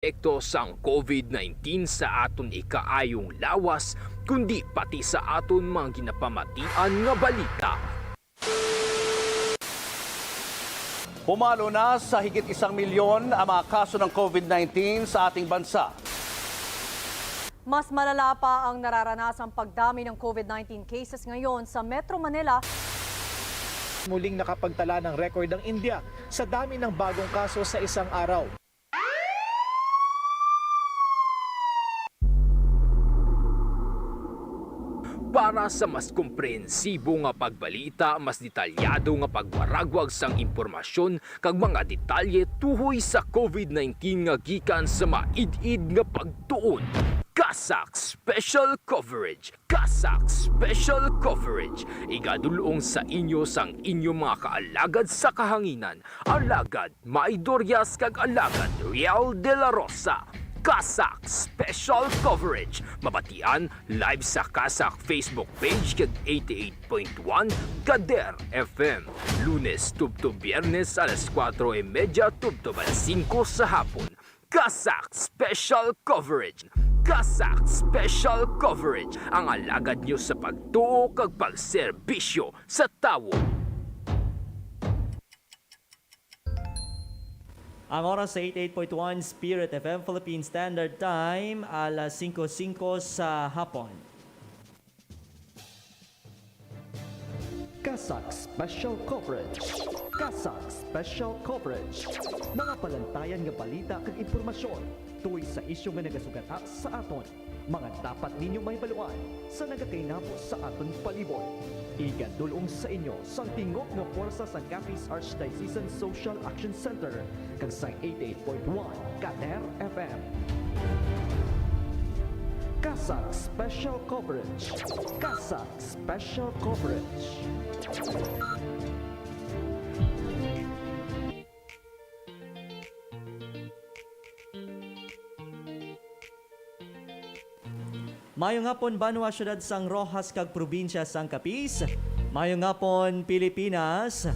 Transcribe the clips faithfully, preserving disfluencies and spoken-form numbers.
epekto sang COVID nineteen sa aton ikaayong lawas, kundi pati sa aton mga ginapamatian nga balita. Pumalo na sa higit isang milyon ang mga kaso ng COVID nineteen sa ating bansa. Mas malala pa ang nararanasang pagdami ng COVID nineteen cases ngayon sa Metro Manila. Muling nakapagtala ng record ang India sa dami ng bagong kaso sa isang araw. Para sa mas komprehensibo nga pagbalita, mas detalyado nga pagwaragwag sang impormasyon kag mga detalye tuhoy sa COVID nineteen nga gikan sa maid-id nga pagtuon, CASAC Special Coverage. CASAC Special Coverage, igadul-ong sa inyo sang inyo mga kaalagad sa kahanginan, Alagad May Dorias kag Alagad Riel de la Rosa. CASAC Special Coverage, mabatian live sa CASAC Facebook page kag eighty-eight point one Kader F M, Lunes tubtob Biyernes alas kuwatro y medya tubtob alas singko sa hapon. CASAC Special Coverage. CASAC Special Coverage, ang alagad niyo sa pagtuo kag pagserbisyo sa tawo. Ang oras sa eighty-eight point one Spirit F M Philippine Standard Time, alas singko singko sa hapon. CASAC Special Coverage. CASAC Special Coverage. Mga palantayan nga balita kag impormasyon tuhoy sa isyu nga nagasugata sa aton. Mga dapat ninyo mahibaluan sa nagakainabo sa aton palibot. Igadul-ong sa inyo sang tingog nga pwersa sang Capiz Archdiocesan Social Action Center kag sang eighty-eight point one Kader F M. CASAC Special Coverage. CASAC Special Coverage. Maayong hapon, banwa, syudad sang Roxas kag probinsya sang Capiz. Maayong hapon, Pilipinas.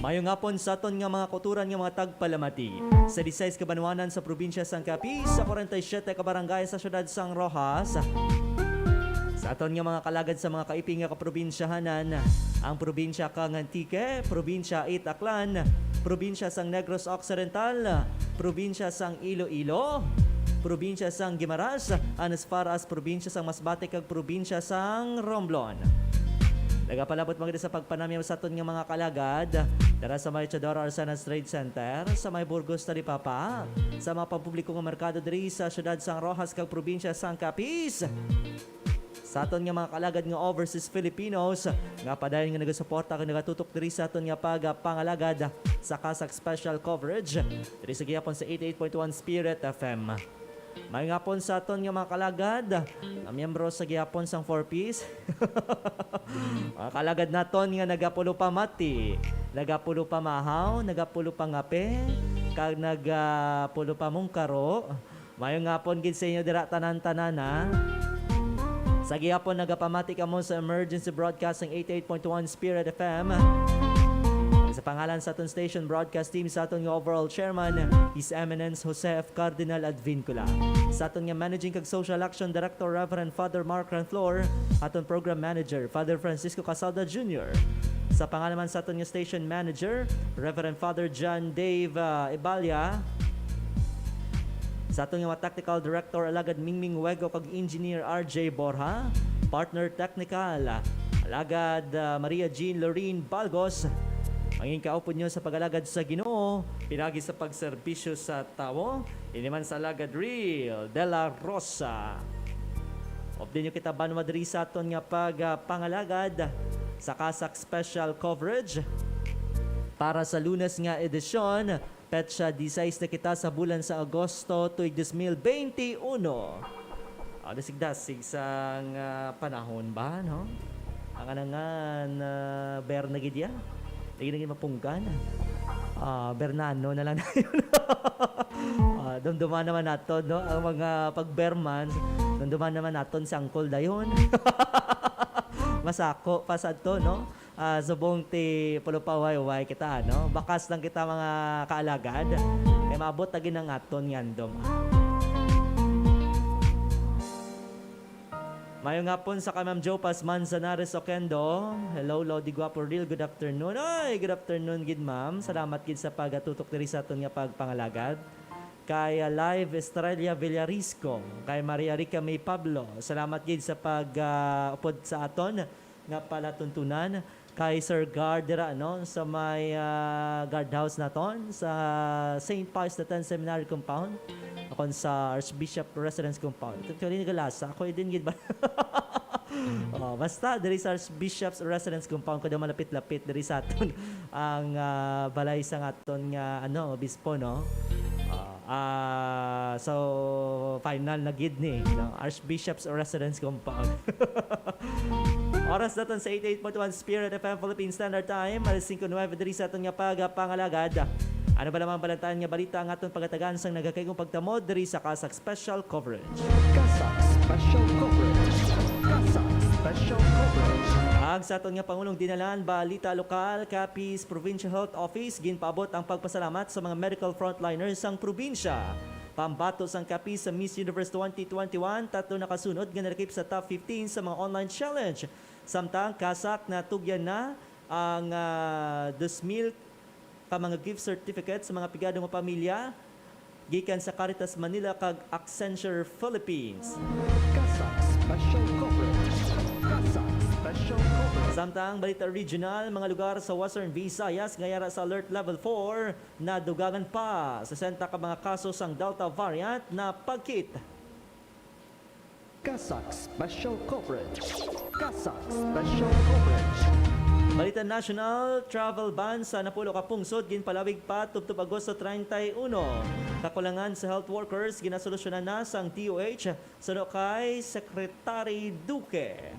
Maayong hapon sa aton nga mga kauturan nga mga tagpalamati. Sa disayis ka banwanan sa probinsya sang Capiz, sa kwarenta y siyete ka barangay sa syudad sang Roxas. Sa aton nga mga kalagad sa mga kaiping nga kaprobinsyahanan, ang probinsya kang Antique, probinsya it Aklan, probinsya sang Negros Occidental, probinsya sang Iloilo, probinsya sang Guimaras, and as far as probinsya sang Masbate kag probinsya sang Romblon. Nagapalabot man gid sa pagpanamyaw sa aton nga mga kalagad dara sa may Teodoro Arcenas Trade Center, sa may Burgos Talipapa, sa mga pampubliko nga merkado diri sa siyudad sang Roxas kag probinsya sang Capiz. Sa aton nga mga kalagad nga overseas Filipinos nga padayon nga nagasuporta kag nagatutok diri sa aton nga pagpangalagad sa CASAC Special Coverage diri sa gihapon sa eighty-eight point one Spirit F M. Maayong hapon sa aton nga mga kalagad nga miyembro sa gihapon sang Four Ps. Mga kalagad naton nga nagapulupamati, nagapulupamahaw, nagapulupangape, kag nagapulupamungkaro. Maayong hapon gid sa inyo dira tanan-tanan, ha. Sa gihapon, nagapamati kamo sa Emergency Broadcasting eighty-eight point one Spirit F M. Sa pangalan sa aton station broadcast team, sa aton nga overall chairman, His Eminence Jose F. Cardinal Advincula. Sa aton nga Managing kag Social Action Director, Reverend Father Mark Ranflor, aton Program Manager, Father Francisco Casalda Junior. Sa pangalan man sa aton nga Station Manager, Reverend Father John Dave, ah, Ebalia. Sa aton nga mga Technical Director, Alagad Mingming Wego kag Engineer R J Borja. Partner Technical, Alagad, ah, Maria Jean Lorraine Balgos. Mangin kaupod nyo sa pag-alagad sa Ginoo, pinagi sa pagserbisyo sa tawo. Ini man sa Alagad Real de la Rosa. Update nyo kita banwa diri sa aton nga pag, ah, pangalagad sa CASAC Special Coverage. Para sa Lunes nga edisyon, petsa disais na kita sa bulan sa Agosto, tuig dos mil bente uno. Ah, dasig-dasig sang, ah, panahon ba, no? Ang anangan, ah, Berna gid ya. Lagi na gid mapunggan. Ah, Bernano na lang dayon. Ah, dumduman naman naton, no? Ang mga pag-Berman, dumduman naman naton si Uncle dayon. Masako pa sa to, no? Ah, subong ti pulupawayway kita, no? Bakas lang kita, mga kaalagad. Kay maabot lagi ang aton nga andom. Mayong hapon sa kay Ma'am Jopas Manzanares Oquendo. Hello, Lodi Guapo Real. Good afternoon. Ay, good afternoon gid, ma'am. Salamat gid sa pagatutok diri sa aton nga pagpangalagad. Kay, ah, Live Estrella Villarisco, kay Maria Rica May Pablo. Salamat gid sa pag, ah, upod sa aton nga palatuntunan. Kay Sir Guard dira, no, sa may, ah, guardhouse naton sa Saint Pius the Tenth Seminary Compound, akon sa Archbishop Residence Compound. Actually, nagalasa ako, eh, din gid ba? Oh, basta diri sa Archbishop's Residence Compound, kuno malapit-lapit diri sa aton ang, ah, balay sang aton nga, ano, obispo, no? Ah, ah, so, final na gid ni, no? Archbishop's Residence Compound. Oras naton sa eighty-eight point one Spirit F M Philippine Standard Time, alas singko nuwebe diri sa aton nga pagapangalagad. Ano ba lamang balantayan nga balita ang aton pagatagan sang nagakaigong pagtamod diri sa CASAC Special Coverage? CASAC Special Coverage. CASAC Special Coverage. Ang sa aton nga Pangulong Dinalan, balita lokal, Capiz Provincial Health Office, ginpaabot ang pagpasalamat sa mga medical frontliners sang probinsya. Pambato sang Capiz sa Miss Universe twenty twenty-one, tatlo nakasunod nga nalakip sa top fifteen sa mga online challenge. Samtang CASAC, natugyan na ang, ah, dos mil ka mga gift certificate sa mga pigado nga pamilya gikan sa Caritas Manila kag Accenture Philippines. CASAC Special Coverage. CASAC Special Coverage. Samtang balita regional, mga lugar sa Western Visayas nga yara sa Alert Level four, nadugangan pa. Sesenta ka mga kaso sang Delta variant na pagkit. CASAC Special Coverage. CASAC Special Coverage. Balita national, travel ban sa napulo ka pungsod ginpalawig pa tubtob Agosto treinta y uno. Kakulangan sa health workers ginasolusyonan na sang D O H suno kay Secretary Duque.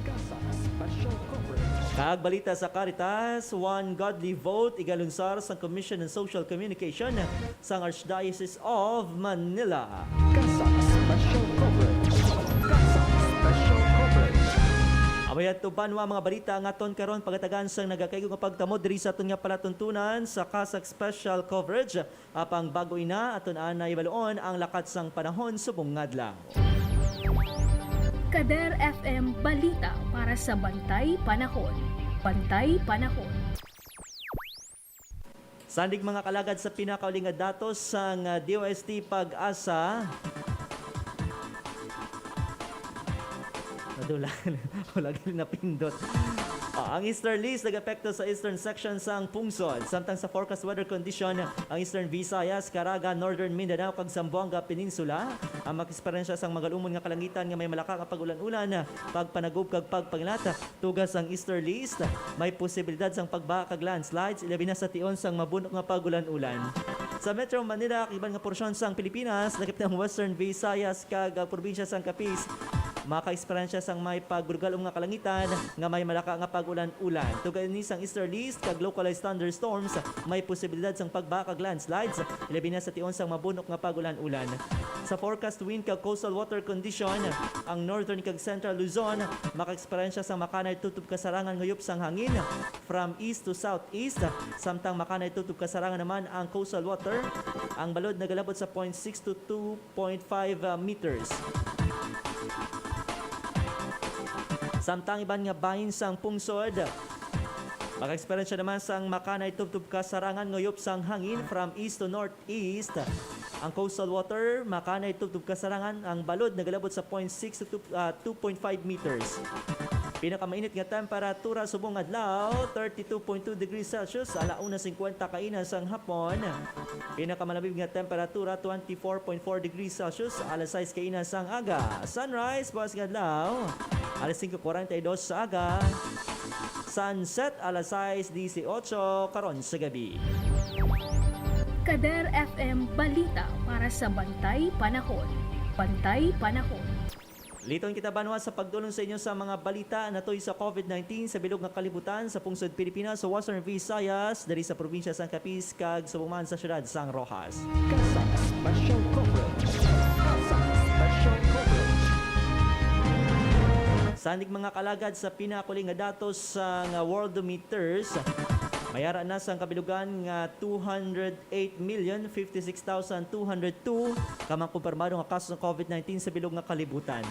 CASAC Special Coverage. Kag balita sa Caritas, One Godly Vote, igalunsar sang Commission on Social Communication sang Archdiocese of Manila. CASAC Special Coverage. CASAC Special Coverage. Amo yan, tuban wa mga balita nga aton karon pagatagan sang nagakaigo nga pagtamod diri sa aton nga palatuntunan sa CASAC Special Coverage. Apang bago ina, aton anay baluon ang lakat sang panahon subong nga adlaw. Kader F M Balita para sa Bantay Panahon. Bantay Panahon. Sandig mga kalagad sa pinakauli nga datos sang, ah, D O S T PAGASA. Nadula. Wala gid napindot. Ah, ang easterlies nag-epekto sa eastern section sang pungsod. Samtang sa forecast weather condition, ang Eastern Visayas, Caraga, Northern Mindanao, kag Zamboanga Peninsula ang makaeksperyensya sang magalumon nga kalangitan nga may malaka nga pag-ulan-ulan, pagpanagub kag pagpangilat. Tuga sang easterlies, may posibilidad sang pagbaha kag landslides, ilabi na sa tion sang mabunok nga pag-ulan-ulan. Sa Metro Manila kag iban nga porsyon sang Pilipinas, lakip na ang Western Visayas kag ang probinsya sang Capiz, makaeksperyensya sang may pagrugalom nga kalangitan nga may malaka nga pag-ulan-ulan. Tuga ini sang easterlies kag localized thunderstorms, may posibilidad sang pagbaha kag landslides, ilabi na sa tion sang mabunok nga pag-ulan-ulan. Sa forecast wind kag coastal water condition, ang northern kag central Luzon makaeksperyensya sang makanay tubtob kasarangan nga yop sang hangin from east to southeast, samtang makanay tubtob kasarangan naman ang coastal water. Ang balod nagalabot sa point six to two point five, ah, meters. Samtang iban nga bahin sang pungsod, makaeksperyensya naman sang makanay tubtob kasarangan nga yop sang hangin from east to northeast. Ang coastal water, makanay tubtob kasarangan, ang balod nagalabot sa point six to two, ah, two point five meters. Pinakamainit nga temperatura subong adlaw, thirty-two point two degrees Celsius, ala una singkwenta kaina sang hapon. Pinakamalabig nga temperatura, twenty-four point four degrees Celsius, alas sais kaina sang aga. Sunrise, buwas nga adlaw, alas singko kuwarenta y dos sa aga. Sunset, alas sais disiotso karon sa gabi. Kader F M Balita para sa Bantay Panahon. Bantay Panahon. Liton kita banwa sa pagdulong sa inyo sa mga balita natuy sa covid nineteen sa bilog nga kalibutan sa pungsod Pilipinas, sa Western Visayas, diri sa probinsya sang Capiz, kag subong man sa siyudad sang Roxas. CASAC Special Coverage. CASAC Special Coverage. Sandig mga kalagad sa pinakuli nga datos sang Worldometers, May ara na sang kabilugan nga two hundred eight million fifty six thousand two hundred two ka mga kumpirmado nga kaso sang covid nineteen sa bilog nga kalibutan.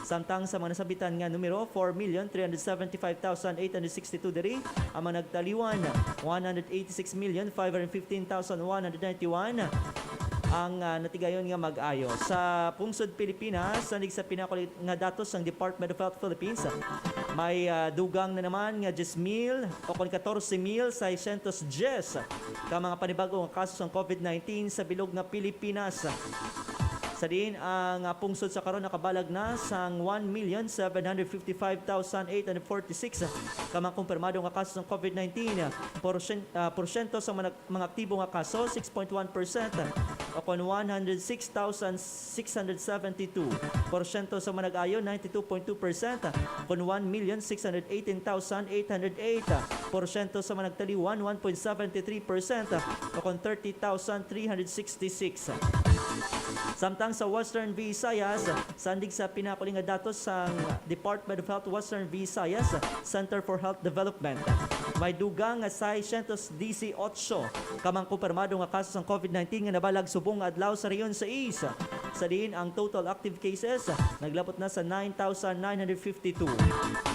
Samtang sa mga nasabitan nga numero, four million three hundred seventy five thousand eight hundred sixty two diri ang mga nagtaliwan, one hundred eighty six million five hundred fifteen thousand one hundred ninety one ang, ah, natigayon nga mag-ayo. Sa pungsod Pilipinas, sanig sa pinakuli nga datos sang Department of Health Philippines, may, ah, dugang na naman nga diyes mil o kon katorse mil seiscientos diyes ka mga panibag-o nga kaso sang covid nineteen sa bilog nga Pilipinas. Sa diin ang, ah, pungsod sa karon nakabalag na sang one million seven hundred fifty five thousand eight hundred forty six ka mga kumpirmado nga kaso sang covid nineteen. Porsyen-, ah, porsyento sa mga, mga aktibo nga kaso, six point one percent, o kon one hundred six thousand six hundred seventy two porsyento sa mga nag-ayo, ninety two point two percent, kon one million six hundred eighteen thousand eight hundred eight porsyento sa mga nagtaliwan, one point seventy three percent, o kon thirty thousand three hundred sixty six. Samtang sa Western Visayas, sandig sa pinakuli nga datos sang Department of Health Western Visayas Center for Health Development, may dugang nga seiscientos dieciocho ka mga kumpirmado nga kaso sang covid nineteen nga nabalag subong nga adlaw sa Rehiyon sais, sa diin ang total active cases naglabot na sa nine thousand nine hundred fifty two.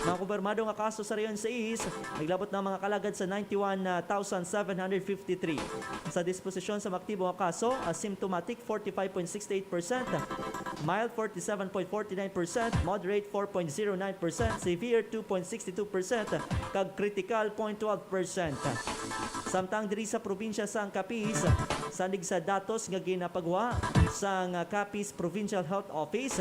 Mga kumpirmado nga kaso sa Rehiyon sais naglabot na mga kalagad sa ninety-one thousand seven hundred fifty-three. Sa disposisyon sa mga aktibo nga kaso, asymptomatic, forty-five point six eight percent, mild, forty-seven point forty-nine percent, moderate, four point zero nine percent, severe, two point six two percent, kag critical, point twelve percent. Samtang diri sa probinsya sang Capiz, sanig sa datos nga ginapagwa sang Capiz Provincial Health Office,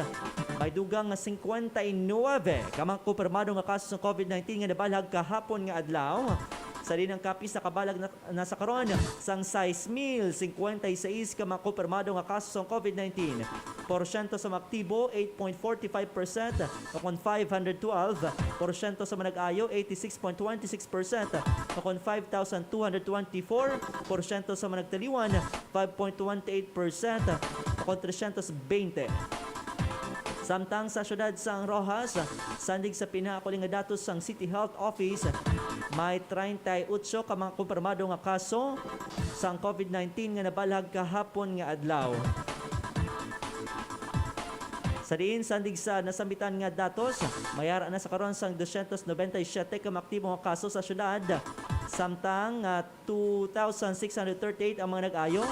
may dugang nga singkwenta y nuebe ka mga kumpirmado nga kaso sang covid nineteen nga nabalag kahapon nga adlaw. Sa diin ang Capiz nakabalag na, na sa karon sang sais mil singkwenta y sais ka mga kumpirmado nga kaso sang covid nineteen. Porsyento sa mga aktibo, eight point forty-five percent, o kon five hundred twelve porsyento sa mga nag-ayo, eighty-six point twenty-six percent, o kon five thousand two hundred twenty-four porsyento sa mga nagtaliwan, five point twenty-eight percent, o kon tresyentos bente. Samtang sa siyudad sang Roxas, sandig sa pinakuli nga datos sang City Health Office, may treinta y ocho ka mga kumpirmado nga kaso sang covid nineteen nga nabalag kahapon nga adlaw. Sa diin, sandig sa nasambitan nga datos, may ara na sa karon sang dosyentos nobenta y siyete ka mga aktibo nga kaso sa siyudad, samtang, ah, two thousand six hundred thirty-eight ang mga nag-ayo,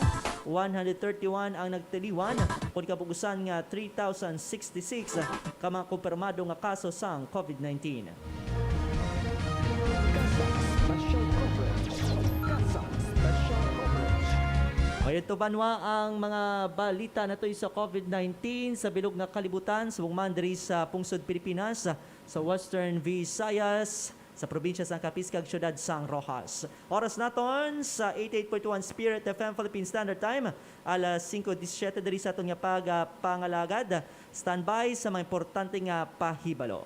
one hundred thirty-one ang nagtaliwan, kon kabugusan nga three thousand sixty-six ka mga kumpirmado nga kaso sang covid nineteen. Kasak Special Coverage. Kasak Special Coverage. Mayad to banwa ang mga balita natoy sa covid nineteen sa bilog nga kalibutan, subong man diri sa pungsod Pilipinas, sa Western Visayas, sa probinsya sang Capiz kag siyudad sang Roxas. Oras naton sa eighty-eight point one Spirit F M Philippine Standard Time, alas singko disisiete diri sa aton nga pagpangalagad. Standby sa mga importante nga pahibalo.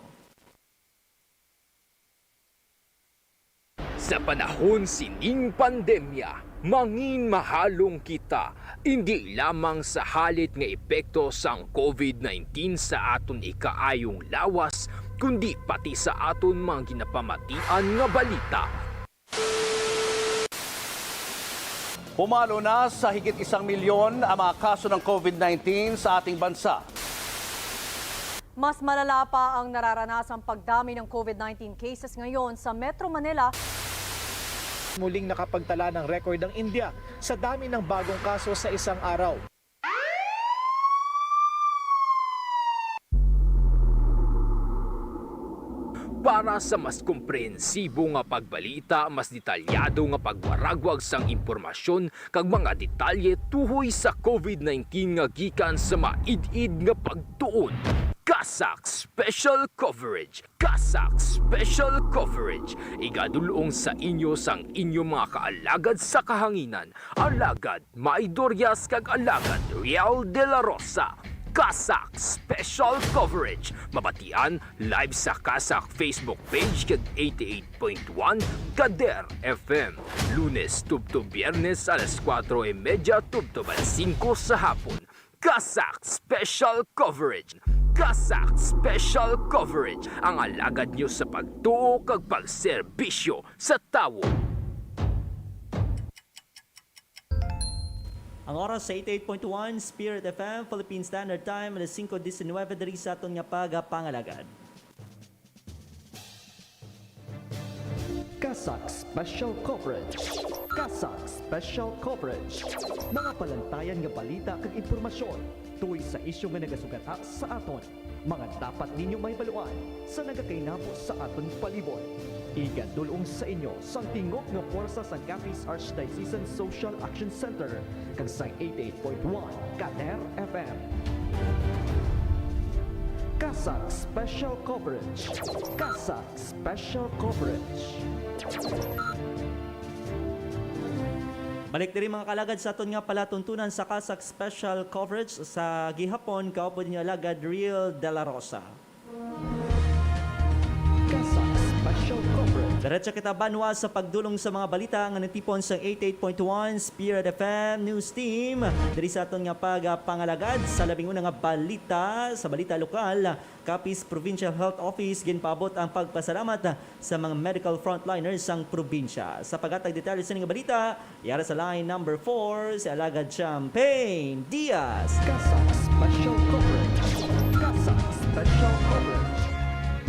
Sa panahon sining pandemya, mangin mahalong kita, indi lamang sa halit nga epekto sang covid nineteen sa aton ikaayong lawas, kundi pati sa aton mga ginapamatian nga balita. Pumalo na sa higit isang milyon ang mga kaso ng covid nineteen sa ating bansa. Mas malala pa ang nararanasang pagdami ng covid nineteen cases ngayon sa Metro Manila. Muling nakapagtala ng record ang India sa dami ng bagong kaso sa isang araw. Para sa mas komprehensibo nga pagbalita, mas detalyado nga pagwaragwag sang impormasyon kag mga detalye tuhoy sa covid nineteen nga gikan sa maid-id nga pagtuon, Kasak Special Coverage. Kasak Special Coverage, igadul-ong sa inyo sang inyo mga kaalagad sa kahanginan, Alagad May Dorias kag Alagad Riel de la Rosa. Kasak Special Coverage, mabatian live sa Kasak Facebook page kag eighty-eight point one Kader F M, Lunes tubtob Biyernes alas kuwatro y medya tubtob alas singko sa hapon. Kasak Special Coverage. Kasak Special Coverage, ang alagad nyo sa pagtuo kag pagserbisyo sa tawo. Ang oras sa eighty-eight point one Spirit F M, Philippine Standard Time, alas singko diecinuebe diri sa aton nga pagapangalagad. CASAC Special Coverage. CASAC Special Coverage. Mga palantayan nga balita kag impormasyon tungod sa isyu nga nagasugata sa aton, mga dapat ninyo mahibaluan sa nagakainabo sa aton palibot. Igadul-ong sa inyo sang tingog nga pwersa sang Capiz Archdiocesan Social Action Center kag sang eighty-eight point one Kader F M. CASAC Special Coverage. CASAC Special Coverage. Balik diri, mga kalagad, sa aton nga palatuntunan sa CASAC Special Coverage sa gihapon, kaupod ninyo alagad Real De La Rosa. CASAC Special Coverage. Diretso kita banwa sa pagdulong sa mga balita nga natipon sang eighty-eight point one Spirit F M News Team. Diri sa aton nga pagapangalagad sa labing una nga balita, sa balita lokal, Capiz Provincial Health Office ginpaabot ang pagpasalamat sa mga medical frontliners sang probinsya. Sa paghatag detalye sa nga balita, yara sa line number four, si Alagad Champagne Diaz. CASAC Special Coverage. CASAC Special Coverage.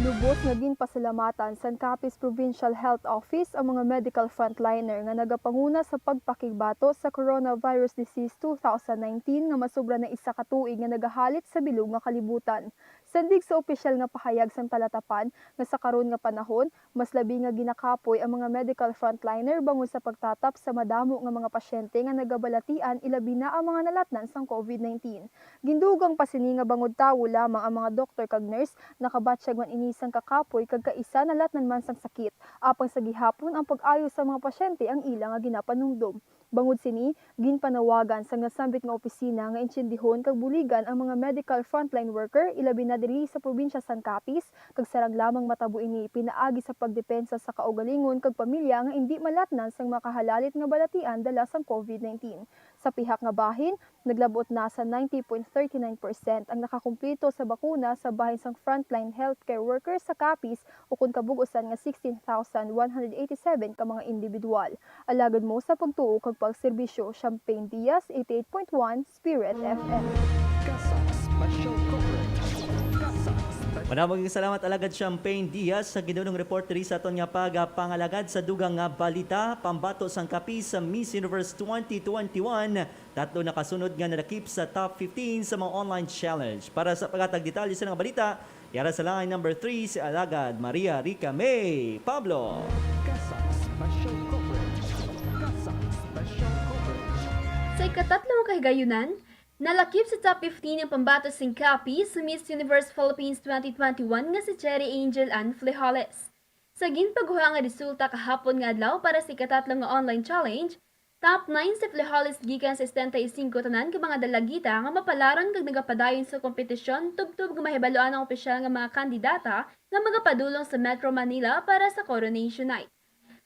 Lubos nga ginpasalamatan sang Capiz Provincial Health Office ang mga medical frontliner nga nagapanguna sa pagpakigbato sa coronavirus disease two thousand nineteen nga masobra na isa ka tuig nga nagahalit sa bilog nga kalibutan. Sandig sa opisyal nga pahayag sang talatapan nga sa karon nga panahon, mas labi nga ginakapoy ang mga medical frontliner bangod sa pagtatap sa madamo nga mga pasyente nga nagabalatian, ilabi na ang mga nalatnan sang covid nineteen. Gindugang pa sini nga bangod tawo lamang ang mga doktor kag nurse, nakabatyag man ini sang kakapoy kag kaisa nalatnan man sang sakit, apang sa gihapon ang pag-ayo sa mga pasyente ang ila nga ginapanumdom. Bangod sini, ginpanawagan sang nasambit nga opisina nga intiendihon kag buligan ang mga medical frontline worker, ilabi na diri sa probinsya sang Capiz, kag sarang lamang matabo ini pinaagi sa pagdepensa sa kaugalingon kag pamilya nga indi malatnan sang makahalalit nga balatian dala sang covid nineteen. Sa pihak nga bahin, naglab-ot na sa ninety point thirty nine percent ang nakakumpleto sa bakuna sa bahin sang frontline healthcare workers sa Capiz, ukon kabug-usan nga sixteen thousand one hundred eighty-seven ka mga individual. Alagad mo sa pagtuo kag pagserbisyo, Champagne Diaz, eighty-eight point one Spirit F M. CASAC Special Coverage. CASAC Special Madamo nga salamat, Alagad Champagne Diaz, sa ginulong report diri sa aton nga pagapangalagad. Sa dugang nga balita, pambato sang Capiz sa Miss Universe twenty twenty-one, tatlo nakasunod nga nalakip sa top fifteen sa mga online challenge. Para sa paghatag detalye sa mga balita, yara sa line number three, si Alagad Maria Rica May Pablo. CASAC Special Coverage. CASAC Special Coverage. Sa ikatatlo nga kahigayunan, nalakip sa top fifteen ang pambato sing Capiz sa Miss Universe Philippines twenty twenty-one nga si Cherry Angel Ann Flejales. Sa ginpaguha nga resulta kahapon nga adlaw para sa ikatatlo nga online challenge, top nine si Flejales gikan sa setenta y cinco tanan ka mga dalagita nga mapalaron kag nagapadayon sa kompetisyon, tubtob nga mahibaluan ang opisyal nga mga kandidata nga magapadulong sa Metro Manila para sa Coronation Night.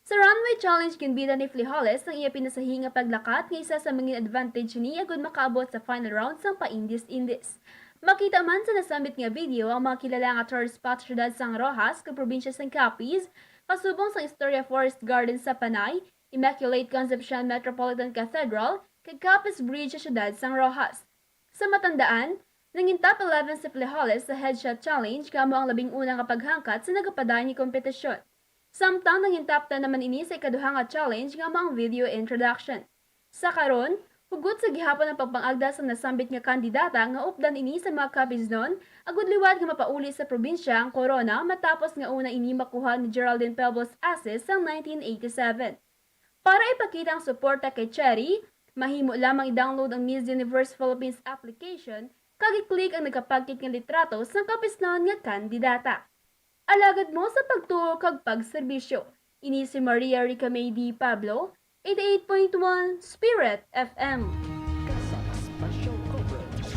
Sa runway challenge, ginbida ni Flejales ang iya pinasahi nga paglakat, nga isa sa mangin advantage ni agud makaabot sa final round sang paindis-indis. Makita man sa nasambit nga video ang mga kilala nga tourist spot sa siyudad sang Roxas kag probinsya sang Capiz, kasubong sang Historia Forest Garden sa Panay, Immaculate Concepcion Metropolitan Cathedral, kag Capiz Bridge sa siyudad sang Roxas. Sa matandaan, nangin top eleven si Flejales sa Headshot Challenge, nga amo ang labing una nga paghangkat sa nagapadayon nga kompetisyon. Samtang nangin top ten naman ini sa ikaduha nga challenge, nga amo ang video introduction. Sa karon, hugot sa gihapon ang pagpangagda sa nasambit nga kandidata nga updan ini sa mga Capiznon, agud liwat nga mapauli sa probinsya ang korona matapos nga una ini makuha ni Geraldine Pebles Asis sang nineteen eighty-seven. Para ipakita ang suporta kay Cherry, mahimo lamang i-download ang Miss Universe Philippines application kag i-click ang nagapagkit nga litrato sang Capiznon nga kandidata. Alagad mo sa pagtuo kag pagserbisyo. Ini si Maria Rica May D. Pablo, eighty-eight point one Spirit F M. CASAC Special Coverage.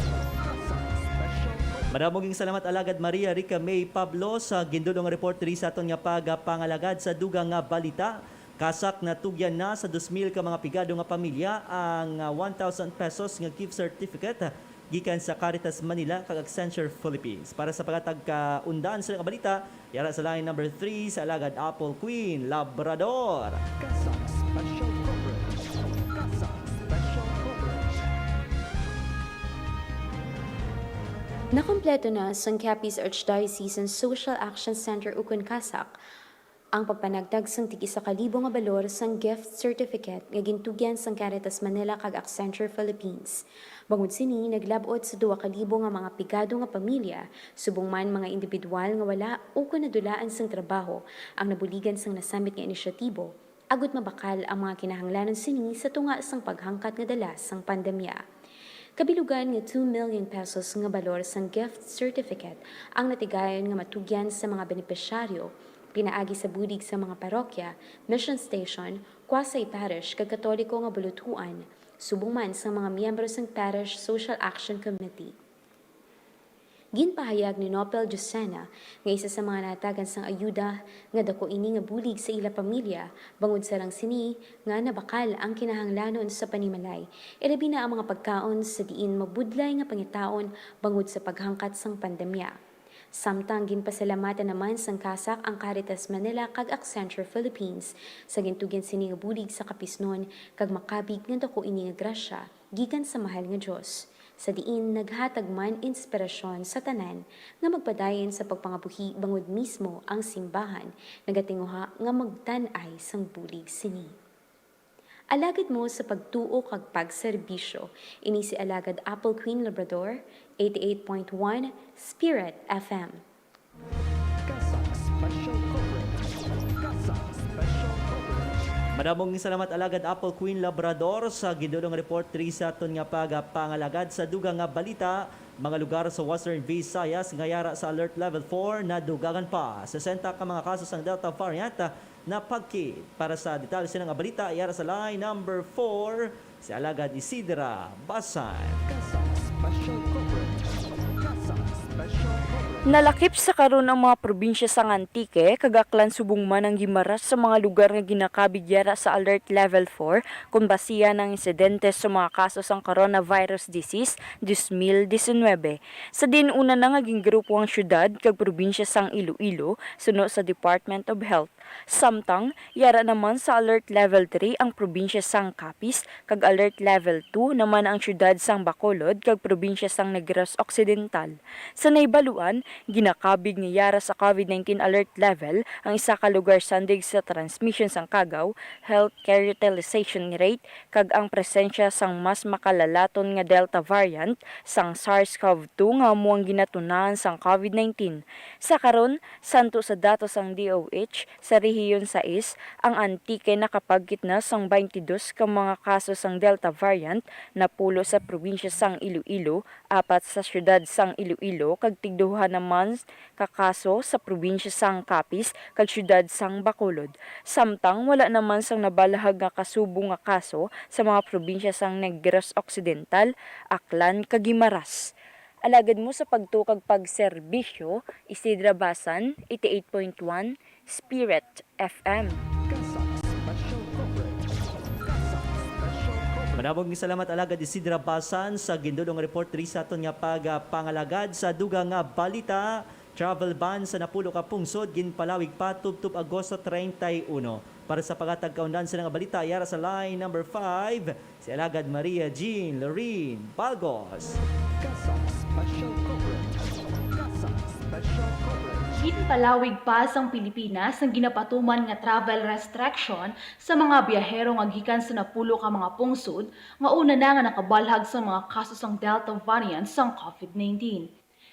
CASAC Special Coverage. Madamo gid salamat, Alagad Maria Rica May Pablo, sa gindulong report diri sa aton nga pagapangalagad. Sa dugang nga balita, CASAC, natugyan na sa dos mil ka mga pigado nga pamilya ang, ah, one thousand pesos nga gift certificate gikan sa Caritas Manila kag Accenture Philippines. Para sa paghatag kaundan sa nga balita, yara sa line number three, si Alagad Apple Queen Labrador. CASAC Special Coverage. CASAC Special Coverage. Nakompleto na sang Capiz Archdiocesan Social Action Center ukon CASAC ang pagpanagtag sang tig-isa ka libo nga balor sang gift certificate nga gintugyan sang Caritas Manila kag Accenture Philippines. Bangod sini, naglab-ot sa duha ka libo nga mga pigado nga pamilya, subong man mga indibidwal nga wala ukon nadulaan sang trabaho, ang nabuligan sang nasamit nga inisyatibo, agud mabakal ang mga kinahanglanon sini sa tunga sang paghangkat nga dala sang pandemya. Kabilugan nga two million pesos nga balor sang gift certificate ang natigayon nga matugyan sa mga benepisyaryo pinaagi sa bulig sa mga parokya, mission station, quasi-parish kag Katoliko nga bulutuan, subong man sa mga miyembro sang Parish Social Action Committee. Ginpahayag ni Nopel Lucena nga isa sa mga nahatagan sang ayuda nga daku ini nga bulig sa ila pamilya, bangod sarang sini nga nabakal ang kinahanglanon sa panimalay, ilabi na ang mga pagkaon sa diin mabudlay nga pangitaon bangod sa paghangkat sang pandemya. Samtang ginpasalamatan naman sang CASAC ang Caritas Manila kag Accenture Philippines sa gintugyan sini nga bulig sa Capiz-non kag makabig nga daku ini nga grasya gikan sa mahal nga Dios, sa diin naghatag man inspirasyon sa tanan nga magpadayon sa pagpangabuhi bangod mismo ang simbahan nagatinguha nga magtan-ay sang bulig sini. Alagad mo sa pagtuo kag pagserbisyo. Ini si Alagad Apple Queen Labrador, eighty-eight point one Spirit F M. CASAC Special Coverage. CASAC Special Coverage. Madamong salamat, Alagad Apple Queen Labrador, sa gindulong report diri sa aton nga pagpangalagad. Sa dugang nga balita, mga lugar sa Western Visayas nga yara sa Alert Level four nadugangan pa. Sesenta ka mga kaso sang Delta variant napagkit. Para sa detalye sini nga balita, yara sa line number four, si Alagad Isidra Basan. CASAC Special Coverage. CASAC Special Coverage. Nalakip sa karon ang mga probinsya sang Antique kag Aklan, subong man ang Guimaras sa mga lugar nga ginakabig yara sa Alert Level four kon basihan ang insidente sa mga kaso sang coronavirus disease dos mil disinwebe. Sa diin una na nga gingrupo ang syudad kag probinsya sang Iloilo suno sa Department of Health. Samtang, yara naman sa Alert Level three ang probinsya sang Capiz, kag Alert Level two naman ang siyudad sang Bacolod kag probinsya sang Negros Occidental. Sa nahibaluan, ginakabig nga yara sa COVID nineteen Alert Level ang isa ka lugar sandig sa transmission sang kagaw, healthcare utilization rate, kag ang presensya sang mas makalalaton nga Delta variant sang SARS-CoV two nga amo ang ginatunahan sang COVID nineteen. Sa karon, santo sa datos sang D O H, sa Rehiyon sais, ang Antique nakapagkit na sang twenty-dos ka mga kaso sang Delta variant, napulo sa probinsya sang Iloilo, apat sa siyudad sang Iloilo, kag tigduha naman ka kaso sa probinsya sang Capiz kag siyudad sang Bacolod. Samtang wala naman sang nabalhag nga kasubong nga kaso sa mga probinsya sang Negros Occidental, Aklan, kag Guimaras. Alagad mo sa pagtuo kag pagserbisyo, Isidra Basan, eighty-eight point one, Spirit F M. CASAC Special Coverage. CASAC Special Coverage. Madamong salamat, Alagad Isidra Basan, sa gindulong report diri sa aton nga pagpangalagad. Sa dugang nga balita, travel ban sa napulo ka pungsod ginpalawig pa tubtob Agosto treinta y uno. Para sa paghatag kaundan sini nga balita, yara sa line number five, si Alagad Maria Jean Lorraine Balgos. CASAC Special Coverage. CASAC Special Coverage. Ginpalawig pa sang Pilipinas ang ginapatuman nga travel restriction sa mga biyahero nga gikan sa napulo ka mga pungsod nga una na nga nakabalhag sa mga kaso sang Delta variant sang COVID nineteen.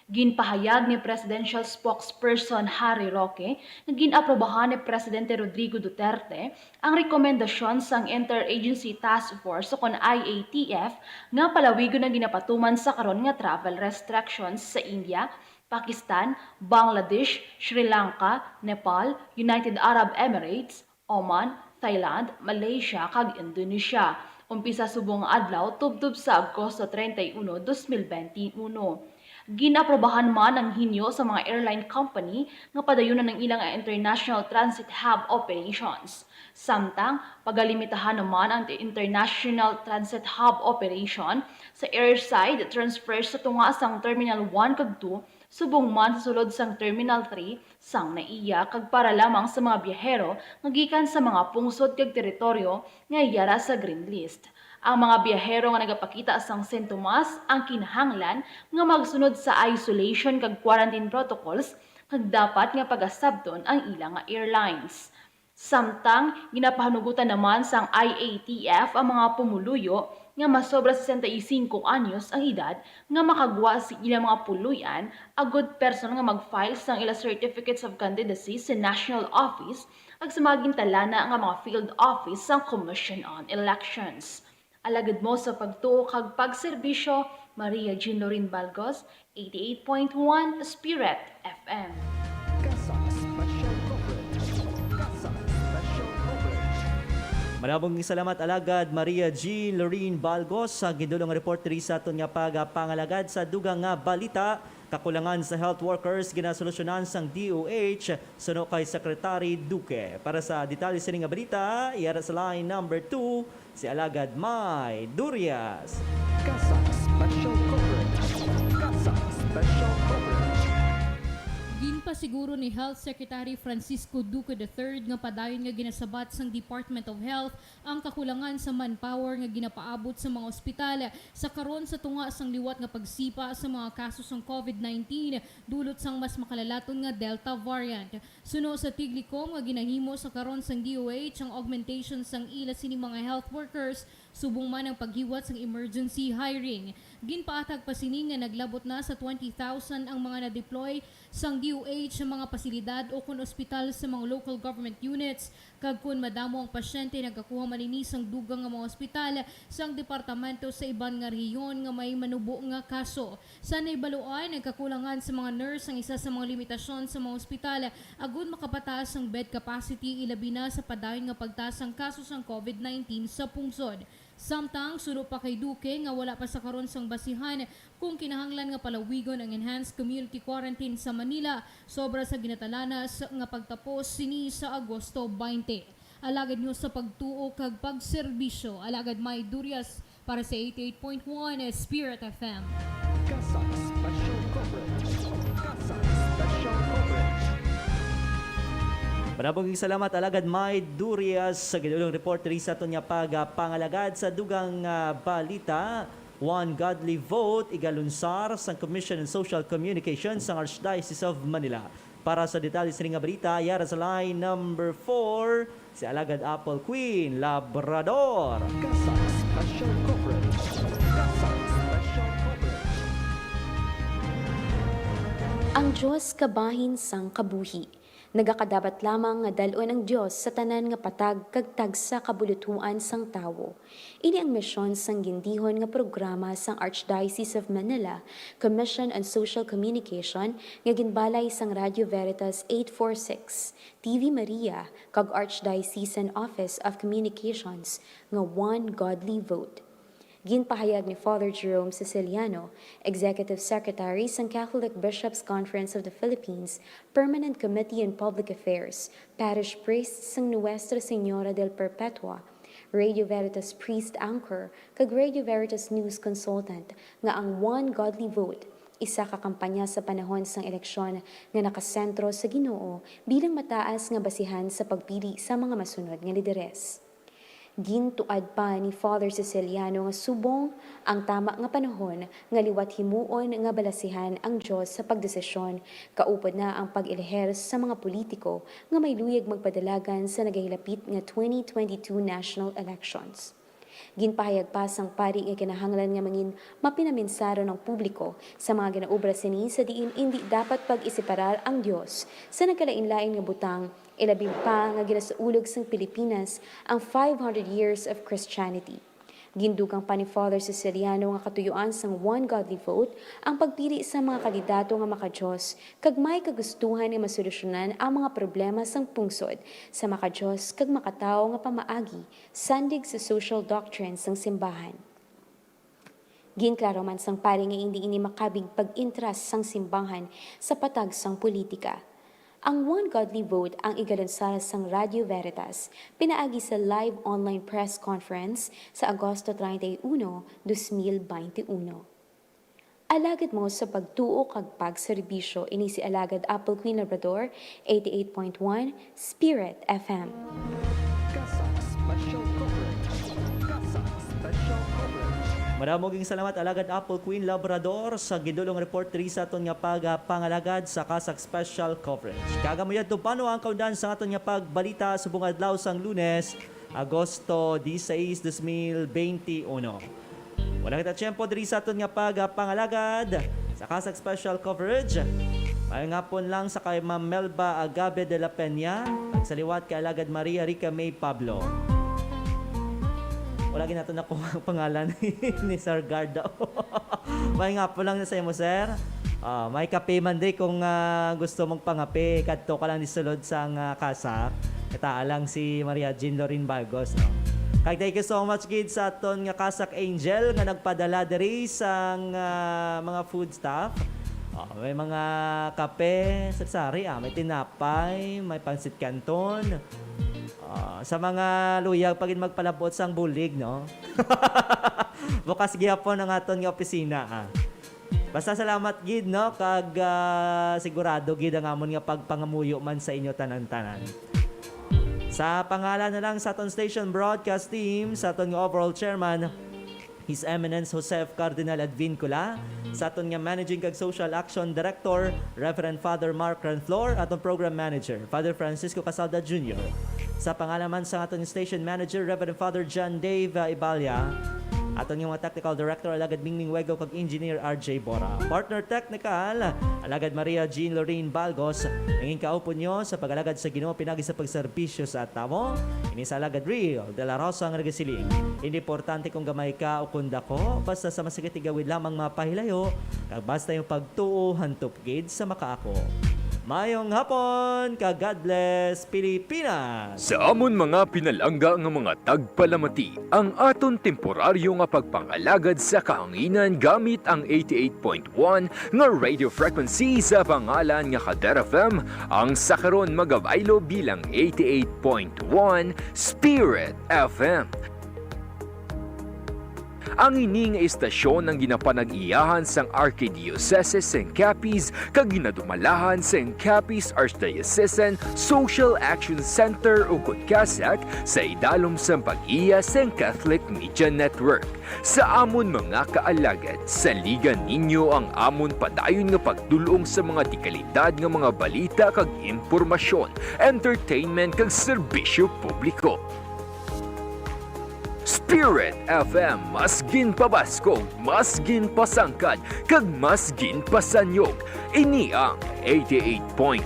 Ginpahayag ni Presidential Spokesperson Harry Roque nga gin-aprobahan ni Presidente Rodrigo Duterte ang rekomendasyon sang Interagency Task Force o kon I A T F nga palawigon ang ginapatuman sa karon nga travel restrictions sa India, Pakistan, Bangladesh, Sri Lanka, Nepal, United Arab Emirates, Oman, Thailand, Malaysia, kag Indonesia, umpisa subong nga adlaw tubtob sa Agosto treinta y uno, dos mil bente y uno. Gin-aprobahan man ang hinyo sa mga airline company nga padayunan ang ilang international transit hub operations. Samtang, pagalimitahan naman ang international transit hub operation sa airside transfer sa tunga sang Terminal one kag two, subong man sa sulod sang Terminal three sang NAIA, kag para lamang sa mga biyahero nga gikan sa mga pungsod kag teritoryo nga yara sa green list. Ang mga biyahero nga nagapakita sang sintomas ang kinahanglan nga magsunod sa isolation kag quarantine protocols, kag dapat nga pagasabton ang ila nga airlines. Samtang ginapahanugutan naman sang I A T F ang mga pumuluyo nga masobra sesenta y cinco anyos ang edad nga makagwa sa ilang mga puluy-an, agud personal nga mag-file sang ila certificates of candidacy sa National Office kag sa mga gintalana nga mga field office sang Commission on Elections. Alagad mo sa pagtuo kag pagserbisyo, Maria Jean Lorin Balgos, eighty-eight point one Spirit F M. CASAC Special Coverage. CASAC Special Coverage. Manabong salamat, Alagad Maria Jean Lorin Balgos, sa gidulong report diri sa aton nga pagapangalagad. Sa dugang nga balita, kakulangan sa health workers ginasolusyonan sang D O H suno kay Secretary Duque. Para sa detalye sini nga balita, yara sa line number two, si Alagad May Durias. CASAC Special Coverage. CASAC Special Coverage. Ginpasiguro ni Health Secretary Francisco Duque the third nga padayon nga ginasabat sang Department of Health ang kakulangan sa manpower nga ginapaabot sa mga ospital sa karon sa tunga sang liwat nga pagsipa sa mga kaso sang COVID nineteen dulot sang mas makalalaton nga Delta variant. Suno sa tiglikom nga ginahimo sa karon sang D O H ang augmentation sang ila sini mga health workers subong man ang paghiwat sang emergency hiring. Ginpaathag pa sini nga naglabot na sa twenty thousand ang mga na-deploy sang D O H sa mga pasilidad o kon ospital sa mga local government units, kag kon madamo ang pasyente, nagakuha man ini sang dugang nga mga ospital sang departamento sa iban nga rehiyon nga may manubo nga kaso. Sa nahibaloan, nagkakulangan sa mga nurse ang isa sa mga limitasyon sa mga ospital agud makapataas ang bed capacity, ilabi na sa padayon nga pagtaas sang kaso sang COVID nineteen sa pungsod. Samtang suno pa kay Duque nga wala pa sa karon sang basihan kung kinahanglan nga palawigon ang enhanced community quarantine sa Manila, sobra sa ginatalanas nga pagtapos sini sa Agosto twenty. Alagad nyo sa pagtuo kag pagserbisyo, Alagad May Durias para sa eighty-eight point one Spirit F M. CASAC Special Coverage. CASAC Special Coverage. Manabong salamat, Alagad May Durias, sa gidulong report diri sa aton nga pagapangalagad. Sa dugang nga balita, One Godly Vote igalunsar sang Commission on Social Communication sang Archdiocese of Manila. Para sa detalye sini nga balita, yara sa line number four, si Alagad Apple Queen Labrador. CASAC Special Coverage. CASAC Special Coverage. Ang Dios kabahin sang kabuhi. Nagakadapat lamang nga dal-on ang Dios sa tanan nga patag kag tagsa ka bulutuan sang tawo. Ini ang misyon sang gindihon nga programa sang Archdiocese of Manila Commission on Social Communication nga ginbalay sang Radio Veritas eight four six, T V Maria, kag Archdiocesan Office of Communications nga One Godly Vote. Ginpahayag ni Father Jerome Siciliano, Executive Secretary sang Catholic Bishops' Conference of the Philippines, Permanent Committee on Public Affairs, Parish Priest sang Nuestra Señora del Perpetua, Radio Veritas Priest Anchor, kag Radio Veritas News Consultant, nga ang One Godly Vote, isa ka kampanya sa panahon sang eleksyon nga nakasentro sa Ginoo bilang mataas nga basihan sa pagpili sa mga masunod nga lideres. Gintuad pa ni Father Siciliano nga subong ang tama nga panahon nga liwat himuon nga balasihan ang Dios sa pagdesisyon, kaupod na ang pag-eleher sa mga politiko nga may luyag magpadalagan sa nagahilapit nga twenty twenty-two national elections. Ginpahayag pa sang pari nga kinahanglan nga mangin mapinamensaron ang publiko sa mga ginaobra sini sa diin indi dapat pag-iseparar ang Dios sa nagkalainlain nga butang, ilabi pa nga ginasaulog sang Pilipinas ang five hundred years of Christianity. Gindugang pa ni Father Siciliano nga katuyuan sang One Godly Vote ang pagpili sa mga kandidato nga maka-Dios kag may kagustuhan nga masolusyonan ang mga problema sang pungsod sa maka-Dios kag makatawo nga pamaagi, sandig sa social doctrine sang simbahan. Ginklaro man sang pari nga indi ini makabig pag-intras sang simbahan sa patag sang politika. Ang One Godly Vote ang igalunsara sang Radio Veritas pinaagi sa live online press conference sa Agosto treinta y uno, dos mil veintiuno. Alagad mo sa pagtuo kag pagserbisyo, ini si Alagad Apple Queen Labrador, eighty-eight point one Spirit F M. CASAC Special Coverage. CASAC Special Madamo ging salamat, Alagad Apple Queen Labrador, sa gidulong report diri sa aton nga pagpangalagad sa CASAC Special Coverage. Kag amo yadto pa, no, ang kaundan sa aton nga pagbalita subong adlaw sang Lunes, Agosto diseis, dos mil bente uno. Wala kita tiyempo diri sa aton nga pagpangalagad sa CASAC Special Coverage. Maayong hapon lang sa kay Ma'am Melba Agabe de la Peña, ug sa liwat kay Alagad Maria Rica May Pablo. Wala gid nato nakuha ang pangalan ni Sir Gardo. Maayong hapon lang sa imo, sir. Ah, may kape man di kung, ah, gusto mong pangape, kadto ka lang di sulod sang, ah, CASAC. Kitaa lang si Maria Jean Lorin Balgos, no? Kag thank you so much gid sa aton nga CASAC Angel nga nagpadala diri sang, ah, mga food stuff. Ah, may mga kape, sari-sari, ah, may tinapay, may pansit canton. Ah, sa mga luyag pa gid magpalabot sang bulig, no? Bukas gihapon ang aton nga opisina, ah. Basta salamat gid, no, kag, ah, sigurado gid ang amon nga pagpangamuyo man sa inyo tanan-tanan. Sa pangalan na lang sa aton station broadcast team, sa aton nga overall chairman, His Eminence Joseph Cardinal Advincula, sa aton nga Managing kag Social Action Director, Reverend Father Mark Renflor, aton Program Manager, Father Francisco Casalda Junior, sa pangalan man sa aton Station Manager, Reverend Father John Dave, uh, Ibalia, aton nga mga Technical Director, Alagad Mingming Wego, kag Engineer R J Bora. Partner Technical, Alagad Maria Jean Lorraine Balgos, nangin kaupon nyo sa pag-alagad sa Ginoo pinagi sa pagserbisyo sa atamo. Ini sa Alagad Real de la Rosa nga nagasiling, hindi importante kung gamay ka o kung dako, basta sa masigit igawid lamang mapahilayo, kag basta yung pagtuo hantop gid sa makaako. Mayong hapon, ka God bless Pilipinas! Sa amon mga pinalangga nga mga tagpalamati, ang aton temporaryo nga pagpangalagad sa kahanginan gamit ang eighty-eight point one nga radio frequency sa pangalan nga Kader F M, ang sa karon magabaylo bilang eighty-eight point one Spirit F M. Ang ini nga istasyon ang ginapanag-iyahan sang Arkidiocese sang Capiz kag ginadumalahan sang Capiz Archdiocesan Social Action Center, ukon CASAC, sa idalom sang pag-iya sang Catholic Media Network. Sa amon mga kaalagad, saligan ninyo ang amon padayon nga pagdul-ong sa mga dekalidad nga mga balita kag impormasyon, entertainment kag serbisyo publiko. Spirit F M, mas ginpabaskog, mas ginpasangkad, kag mas ginpasanyog. Ini ang eighty-eight point